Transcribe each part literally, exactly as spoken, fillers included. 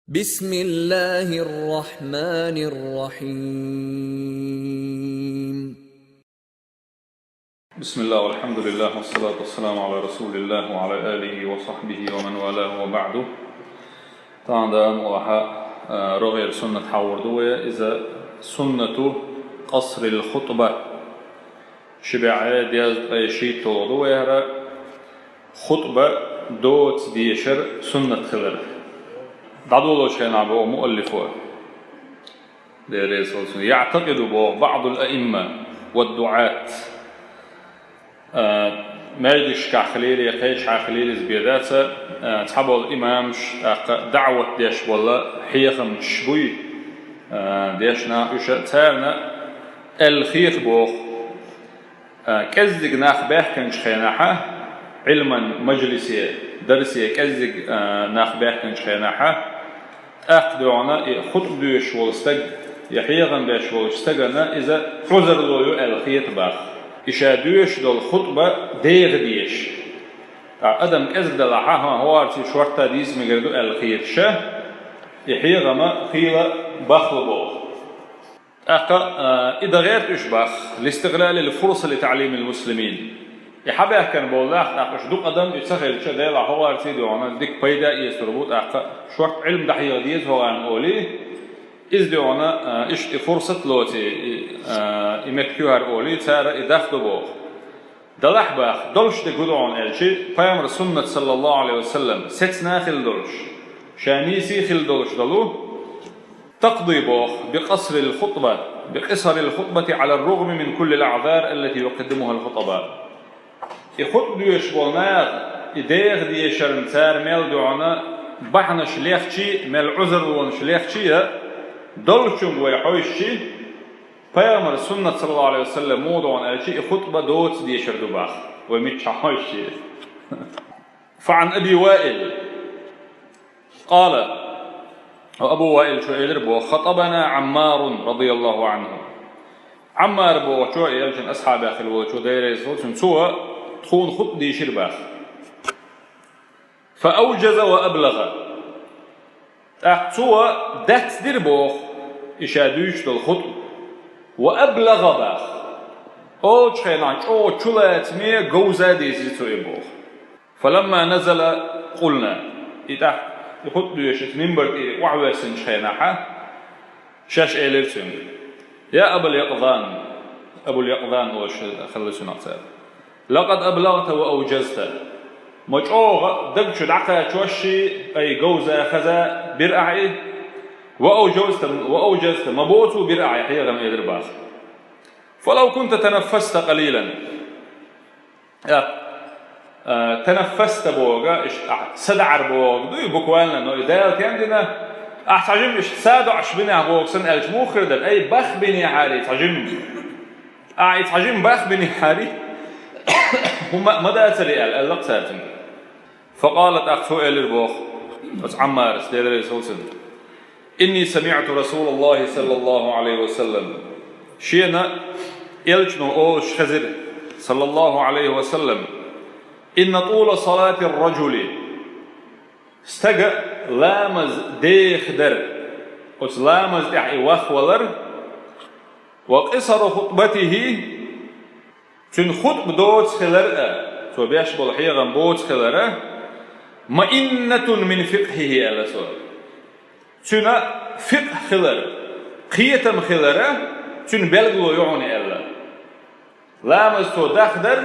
بسم الله الرحمن الرحيم. بسم الله والحمد لله والصلاة والسلام على رسول الله وعلى آله وصحبه ومن والاه وبعد. Танда мулаха, а, рогъер суннат хьавур ду вай, иза суннату къасрил хутба. Ши бӀаь дезткъе шийтталгӀа ду вай хӀара хутба доца дешар суннат хилар. ДӀадолалучу хенахь боху муаллифо, Дела реза хуьлда цунна, يعتقد боху بعض الأئمة والدعاة. А, маьждигашкахь хилийла, кхечахьа хилийла иза бен дац, а, цхьаболу имамаш, тӀаккха даӀват деш болу хьехамчаш буй, а, дешна уьш, царна аьлла хета боху, а, кӀеззиг нах баьхкинчу хенахьа, Ӏилман мажлисе, дарсе кӀеззиг, а, нах баьхкинчу хенахьа, тӀаккха дуьхьал и хутба доьшуш волу стаг, я хьехам беш волчу стагана иза Ӏузарло ю аьлла хета боху, и ша доьшуш долу хутба дегӀан дешаш. Ткъа адам кӀезиг далахьа, хӀан, хӀорций шортта дийца мегар ду аьлла хеташ, и хьехам хийла бахло боху. ТӀаккха, а, и дан гӀерта уьш боху, لاستغلال الفرصة لتعليم المسلمين. И хьабаьхкина болу нах, тӀаккха уьш дукха адам и ца хилча, делахь хӀорций дуьхьал дика пайда эцур бу, тӀаккха шортта Ӏилма дӀахьеха деза хӀокхарна олий, иза дуьхьал, а, иштта и фурсат лоций, и, а, и меттиг ю хӀара олий, цара и дахдо боху. Далахь боху, долуш дерг хӀун ду хьуна аьлча, пайхамар суннат, саллаллаху Ӏалайхи ва саллам, сецна хила долуш, ша нийса хила долуш долу, تقضي боху بقصر الخطبة، بقصر الخطبة على الرغم من كل الأعذار التي يقدمها الخطباء. И хутба доьшуш болу наха, и дегӀан дешарна цара мел дуьхьал бахьанаш лехчий, мел Ӏузарлонаш лехчий а, долчуьнга вай хьовсчий, пайхамар суннат, саллаллаху Ӏалайхи ва саллам, муха ду хьуна аьлча, и хутба доца дешар ду боху, вай миччахьа хьовсчий. فعن أبي وائل قال، Абу Ваил чу элира боху, خطبنا عمار رضي الله عنه. Ӏаммар бохучо, элчан асхьабех хилла волчо, Дела реза хуьлда цунна, цо тхуна хутба дийшира боху. فأوجز وأبلغ. ТӀаккха цо дацдира боху, и ша дуьйцуш долу хутба. وأبلغ боху. Олучу хенахь чӀогӀа чулацаме, говза дийцира цо и боху. فلما نزل قلنا. И тӀаккха и хутба доьшуш минбар тӀера охьавоьссинчу хенахьа, шаьш элира цуьнга: يا أبا اليقظان, Абул Якъзан олуш хилла цунах цара. لقد أبلغت وأوجزت. Ма чӀогӀа даг чу дӀакхачош а, ай, говза, хаза бира ахьа и, وأوجزت, وأوجزت, ма боцу бира ахьа и, хьехам элира боху. فلو كنت تنفست قليلا. Э, э, تنفست боху, иштта ахь са даӀар боху дуй, буквально, но и Дала кем дина, ахь цхьа жимма иштта са доӀуш бинехь боху санна аьлча, муха хир дара? Ай, бах бинехьарий цхьа жимма. Ахь и цхьа жимма бах бинехьарий, хӀума ма дацарий аьлла, аьлла-кх цара цуьнга. فقال, тӀаккха цо элира боху, оцу Ӏаммарас, Дела реза хуьлда цунна: إني سمعت رسول الله صلى الله عليه وسلم. Шена элчано олуш хезира, саллаллаху Ӏалайхи ва саллам: إن طول صلاة الرجل. Стага ламаз деха дар, оцу ламаз тӀехь и вахвалар, وقصر خطبته, цуьнан хутба доца хилар а, цо беш болу хьехам боца хилар а, مئنة من فقهه, аьлла цо. Цуьнан фикъхӀ хилар, кхетам хилар а цуьнан билгало ю хьуна аьлла. Ламаз цо дахдар,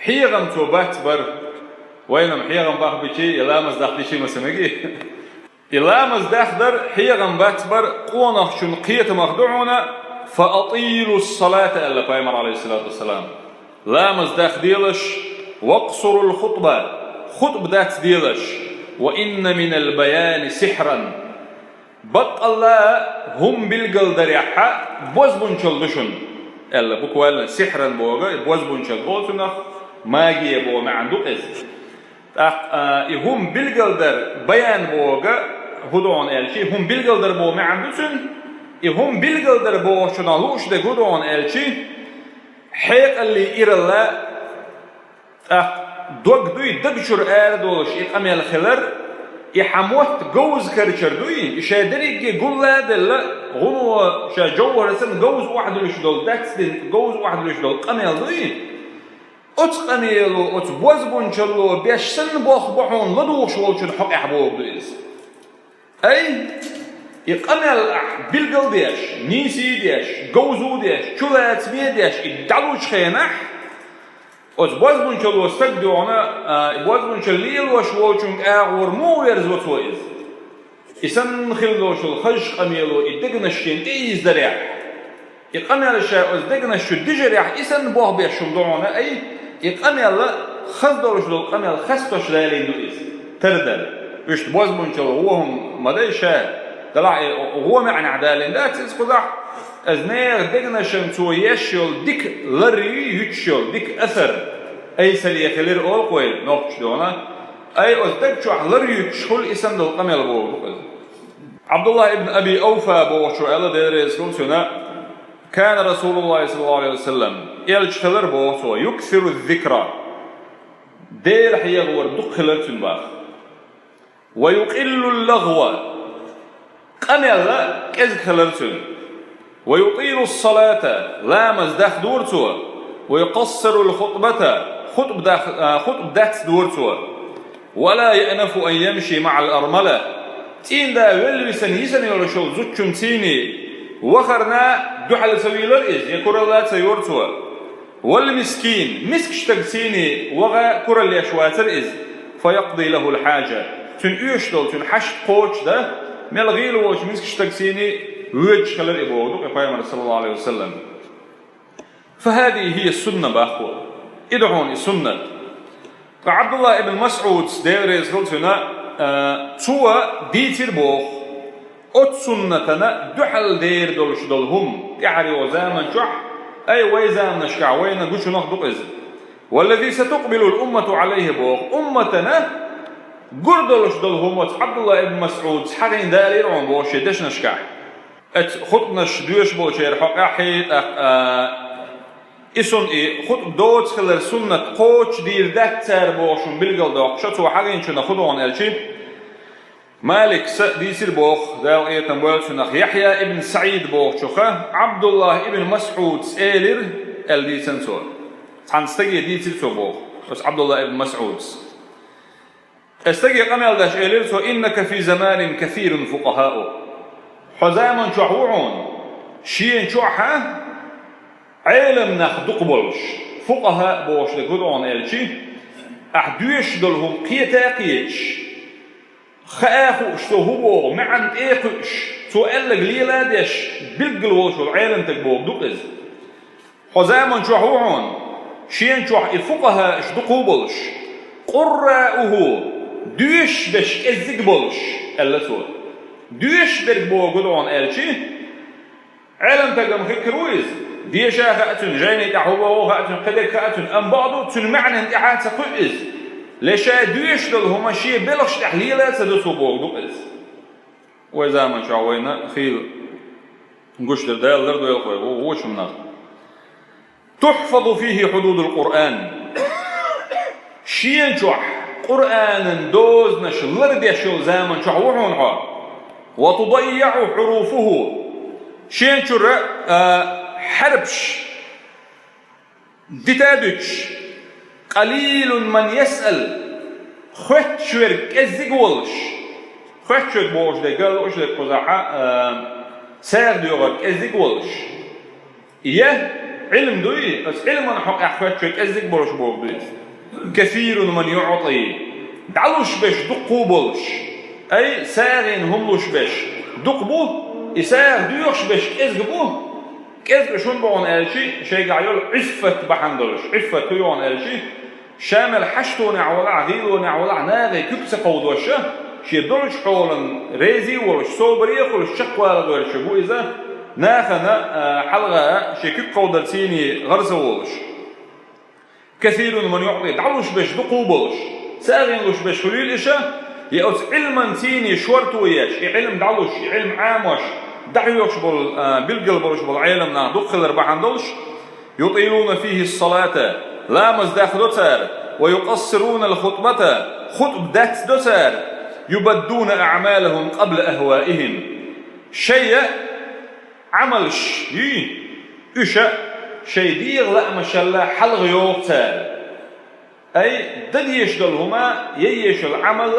хьехам цо бацбар, вайна-м хьехам бахбичий, я ламаз дахдичий ма ца мегий. И ламаз дахдар, хьехам бацбар къонахчун кхетамах ду хьуна, فأطيلوا الصلاة, аьлла пайхамар, Ӏалайхиссалату вассалам. Ламаз дахделаш, وقصروا الخطبة, хутба дацделаш, وإن من البيان سحرا. Баккъалла хӀума билгалдарехьа бозбунчалла ду шуна, аьлла. Буквально سحرا боху, бозбунчалла боху цунах, магия боху маьӀна ду иза. ТӀаккха, а, и хӀума билгалдар, баян боху, хӀун ду хьуна аьлча, хӀума билгалдар боху маьӀна ду цуьнан, и хӀума билгалдар бохучунах лууш дерг хӀун ду хьуна аьлча, хьекъаллий иралла, тӀаккха дог дуй, даг чуьра арадолуш и къамел хилар, И хьан мотт говза карчар дуй, и шай дерриге гулла а делла, гӀуно ша жовхӀар санна говза охьадуьллуш долу, дацдина говза охьадуьллуш долу къамел дуй, оцу къамело, оцу бозбунчалло беш санна болх бо хьуна ладугӀуш волчун хьокъехь бохург ду иза. Ай, и къамел ахь билгал деш, нийса деш, говза деш, чулацаме деш, и дӀалучу хенахь, оцу бозбунчалло стаг дуьхьал, а, и бозбунчалла лелош волчунга агӀор муха верзаво цо иза? И санна хила долуш долу хазачу къамело и дегнаш шена тӀеиздарехь, и къамел ша оцу дегнаш чу дижарехь, и санна болх беш хӀума ду хьуна, ай, и къамел хаза долуш долу къамел хастош далийна ду иза. Тардар. Иштта бозбунчалла вон хӀума ма дай ша, далахь и вон маьӀнехь далийна дац иза кхузахь, иза нехан дегнашна цо еш йолу дика лар юй, юьтуш йолу дика асар айсаре хилира олу вай нохчаша дуьхьал. Ай, оцу даг чохь лар юьтуш хуьлу и санна долу къамел бохург ду иза. Ӏабдуллахь ибн Аби Авфа бохучо аьлла, Дела реза хуьлда цунна: «Кана Расулуллахи саллаллаху алейхи ва саллам», элча хилар боху цо, «юксиру зикра», Дела хьехавар дукха хилар цуьнан боху. «Ва юкъиллу лагӀва», къамел кӀезиг хилар цуьнан. «Ва ютилу салата», ламаз дахдора цо. «Ва юкъассиру хутбата», хутба дах-, а, хутба дацдора цо. «Ва ла яънафу ан ямши маъал армала», цӀийнда велла висина йисина йолуш йолу зудчунна цӀийне вахарна дуьхьал ца вийлара иза, я куралла ца йора цо. «Вал мискин», мискачу стаг цӀийне ваха куралла еш вацара иза, «фа якъди лахул хьажа», цуьнан оьшуш долу, цуьнан хьашт кхочушдан, мел гӀийла волчу мискачу стаг цӀийне воьдуш хилар и боху ду и пайхамар, саллаллаху алейхи ва саллам. «Фа хазихи хия сунна», боху. И ду хьуна и суннат. Ткъа Ӏабдуллахь ибн МасӀудс, Дела реза хуьлда цунна, а, цо дийцира боху. Оцу суннатана дуьхьал дер долуш долу хӀума тӀаьхьара йолу заман чохь, ай, вай заманашкахь вайна гучунах ду-кх иза. «Валлази сатукъбилул уммату Ӏалайхи», боху, умматана гур долуш долу хӀума оцу Ӏабдуллахь ибн МасӀудс хьахийна далийра хьуна боху шен дешнашкахь. Оцу хутбанаш доьшуш болчеран хьокъехь, тӀаккха, а, и сунна и хутба доцу хилар суннат кхочушдийр дац цара бохуш хӀума билгалдоккхуш, цо хьахийначунах хӀун ду хьуна аьлча, Маликс дийцира боху, Дала къинхетам бойла цунах, Яхьъя ибн СаӀид бохучух, Ӏабдуллахь ибн МасӀудс элира, аьлла дийцина цо. Цхьана стаге дийцира цо боху, оцу Ӏабдуллахь ибн МасӀудс. Оцу стаге къамел деш элира цо: «Иннака фи заманин касирун фукъахау». Хьо заман чохь ву хьуна, шена чохь а Ӏелам нах дукха болуш, фукъаха бохуш дерг хӀун ду хьуна аьлча, ахь доьшуш долу хӀума кхета а кхеташ, хаа а хууш, цо хӀун боху, маьӀна тӀе а кхуьуш, цо аьлларг лела а деш, билггал волуш волу Ӏелам стаг бохург ду-кх иза. Хьо заман чохь ву хьуна, шена чохь и фукъахааш дукха болуш, «къуррауху», доьшуш берш кӀеззиг болуш, аьлла цо. Доьшуш берг бохург хӀун ду хьуна аьлча, Ӏелам стаг-м хир ву иза, деша а хаьа цуьнан, жайни тӀехь хӀун боху а хаьа цуьнан, кхидерг а хаьа цуьнан, амма бакъду, цуьнан маьӀнан тӀаьхьа а ца кхуьу иза. Ле ша доьшуш долу хӀума шен белхаш тӀехь лела а ца до цо бохург ду-кх иза. Вай заман чохь вайна хийла гуш дерг Дала лардойла вай ву-, вочу хӀуманах. «Тухьфазу фихи хьудудул Къуръан». Шена чохь Къуръанан дозанаш лардеш йолу заман чохь ву хьуна хьо. «Ва тудайяу хьуруфуху». Шена чуьра, а, хьарпаш дита а дуьтуш, «къалилун ман ясъал», хоьттуш верг кӀеззиг а волуш, хоьттуш верг бохуш дерг, лууш дерг кхузахь а, а, сагӀа доьхург кӀеззиг а волуш. Я Ӏилма дуй, оцу Ӏилман хьокъехь хоьттуш верг кӀеззиг а болуш бохург ду иза. «Касирун ман юъти», дӀалуш берш дукха а болуш. Ай, сагӀина хӀума луш берш дукха бу, и сагӀа доьхуш берш кӀезиг бу. КӀезиг уьш хӀунда бу хьуна аьлча, шайгахь йолу Ӏиффат бахьана долуш. Ӏиффат хӀун ю хьуна аьлча, ша мел хьаштонехь валахь, гӀийлонехь валахь, нахе куьг ца кховдош, шен долчу хьолан реза а волуш, собаре а хуьлуш, чекхвала гӀерташ бу иза, нахана, а, хьалха шен куьг кховдар цӀийне гӀар ца волуш. «Касирун ман юъти», дӀалуш берш дукха а болуш, сагӀина луш берш хуьлийла иша, я оцу Ӏилман цӀийне шорто еш, и Ӏилма дӀалуш, и Ӏилма Ӏамош, дӀахьоьхуш болу, а, билггал болуш болу Ӏелам нах дукха хилар бахьана долуш, «ютилуна фихи ссалата», ламаз дахдо цара, «ва юкъассирунал хутбата», хутба дацдо цара. يبدون أعمالهم قبل أهوائهم. Шайн Ӏамалш, уьш шайн дегӀан лаамашал хьалхайоху цара. Ай, дан дезаш долу хӀума, ян езаш йолу Ӏамал,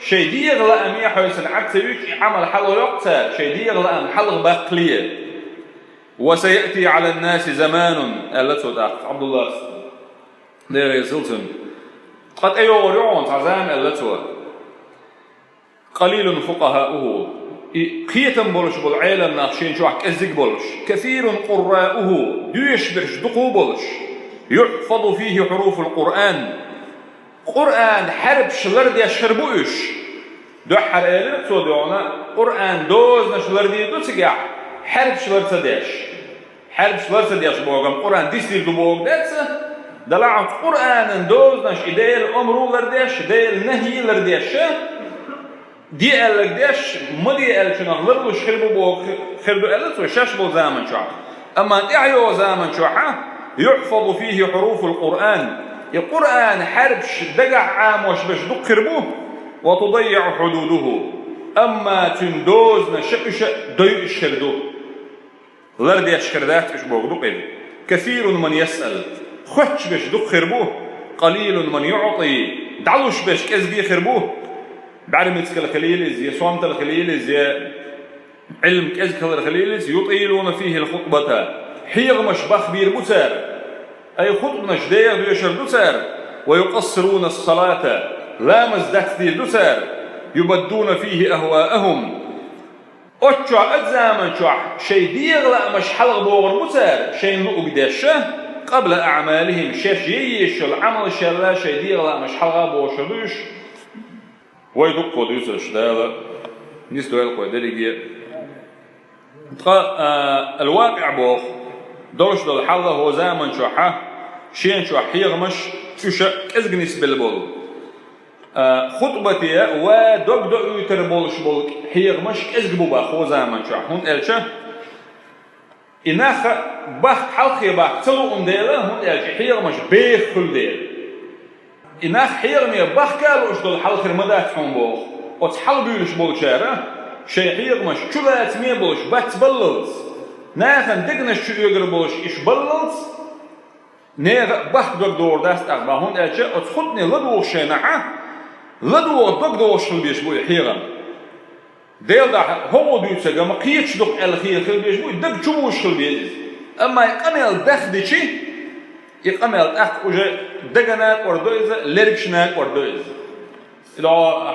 шайн дегӀан лааме хьаьвсина Ӏад ца юьйцуш, и Ӏамал хьалхайоккху цара, шайн дегӀан лаам хьалхабаккхале. وسيأتي على الناس زمان, аьлла цо тӀаккха, Ӏабдуллас, Дела реза хуьлда цунна. Ткъа тӀейогӀур ю хьуна цхьа зама, аьлла цо. قليل فقهاؤه, и кхетам болуш болу Ӏеламнах шен чохь кӀеззиг болуш, كثير قراؤه, доьшуш берш дукха болуш, يحفظ فيه حروف القرآن, Къуръан хьарпаш лардеш хир бу уьш. Дуьххьара элира цо дуьхьал, Къуръан дозанаш лардийр ду цигахь, хьарпаш лар ца деш. Хьарпаш лар ца деш боху, амма Къуръан дисдийр ду бохург дац, делахь а Къуръанан дозанаш, и Делан омра лардеш, Делан нахӀи лардеш, де аьлларг деш, ма де аьллачунах ларлуш хир бу бохург хир ду аьлла цо шаьш болу заман чохь. Амма тӀаьхьа йолу заман чохь, يحفظ فيه حروف القرآن, и Къуръан хьарпаш дагахь Ӏамош берш дукха хир бу, وتضيع حدوده, амма цуьнан дозанаш уьш дойуш хир ду. Лардеш хир дац уьш бохург ду-кх иза. كثير من يسأل, хоьттуш берш дукха хир бу, قليل من يعطي, дӀалуш берш кӀезиг хир бу, бӀаьрмецигал хилийла иза, я сонтал хилийла иза, я Ӏилма кӀезиг хилар хилийла иза, يطيلون فيه الخطبة, хьехамаш бахбийр бу цара, ай хутбанаш деха доьшур ду цара, ويقصرون الصلاة, ламаз дацдийр ду цара, يبدون فيه أهواءهم, Оццу чохь, оцу заман чохь шайн дегӀан лаамаш хьалхабохур бу цара, шайна луург деш, قبل أعمالهم, шаьш ян езаш йолу Ӏамалшал шайн дегӀан лаамаш хьалхабохур ду уьш. Вай дуккха дуьйцурш, Дала нисдойла вай дерриге. Ткъа, а, الواقع боху, долуш долу хьал хӀокху заман чохь, шен чохь хьехамаш уьш кӀезиг нисбелла болу. А, хутбате ва дог доуьйтур болуш болу хьехамаш кӀезиг бу боху хӀокху заман чохь, хӀунда аьлча и нах бахка хьалххе бахка ца луун дела, хӀунда аьлча и хьехамаш беха хуьлу дела. И нах хьехаме бахка а лууш долу хьал хир ма дац хьуна боху. Оцу хьалабуьйлуш болчара шайн хьехамаш чулацаме болуш бац баллалц, нахана дегнаш чу оьгур болуш уьш баллалц, нехан а бахка дог догӀур дац тӀаккха боху, хӀунда аьлча оцу хутбане ладугӀуш шайна, ладугӀу дог догӀуш хила безаш бу и хьехам. Делан дуьхьа хӀокхо дуьйцург ма кхеташ ду-кх аьлла хила, хила безаш бу, и даг чу бузуш хила беза иза. Амма и къамел дахдичи, и къамел тӀаккха уже дагана а кӀордо иза, лергашна а кӀордо иза. Иза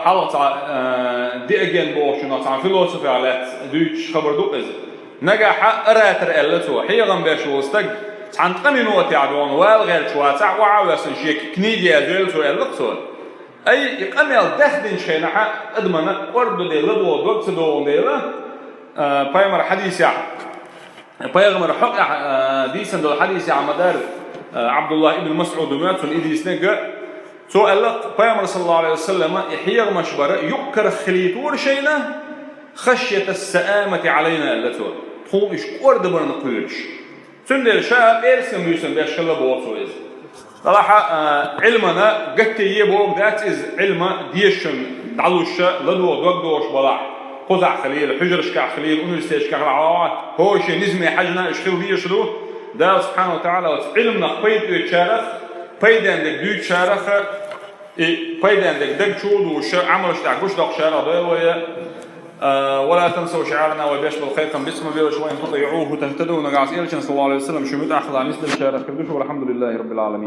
хьалха цхьа, а, Диоген бохучунах цхьана философех лаьцна дуьйцуш хабар ду-кх иза. Нагахь оратор аьлла цо, хьехам беш волу стаг цхьана ткъа минотехь дона вала гӀерташ вацахь, охьа а воьссина шен книга язйойла цо аьлла-кх цо. Ай, и къамел дахдинчу хенахь адамана кӀордо дела, ладогӀа дог ца догӀун дела, а, пайхамар хьадисехь, пайхамар хьокъехь, а, дийцина долу хьадисехь ма-дарра, а, Абдуллах ибн Масъуда моьтту цунна и дийцинарг, цо аьлла, пайхамар, саллаллаху алейхи ва саллама, и хьехамаш бар юккъерах хилийтора шайна, хашьята ссаамати алейна, аьлла цо, тхуна уьш кӀордабарна кхоьруш. Цундела ша пӀераскан буьйсанна беш хилла боху цо иза. Делахь а, Ӏилмана гатде е бохург дац иза, Ӏилма дезачунна дӀалуш, ладогӀа дог догӀуш балахь, кхузахь хилийла, хьуьжаршкахь хилийла, университеташкахь хилахь, хӀора шен низаме хьаьжна уьш хила дезаш ду. Дала субхьанаху ва тагӀала оцу Ӏилманах пайда оьцучарах, пайденна дерг дуьйцучарах, и пайденна дерг даг чу а дуьйцуш, Ӏамалш тӀехь гучудоккхучарах дойла вай. А, ولا تنسوا شعارنا, вай беш болу кхайкхам бицбан белаш, وإن تطيعوه تهتدوا, нагахь элчанна, саллаллаху алейхи ва саллам, шу муьтӀахь хилахь нисделлачарах хир ду шу, والحمد لله رب العالمين.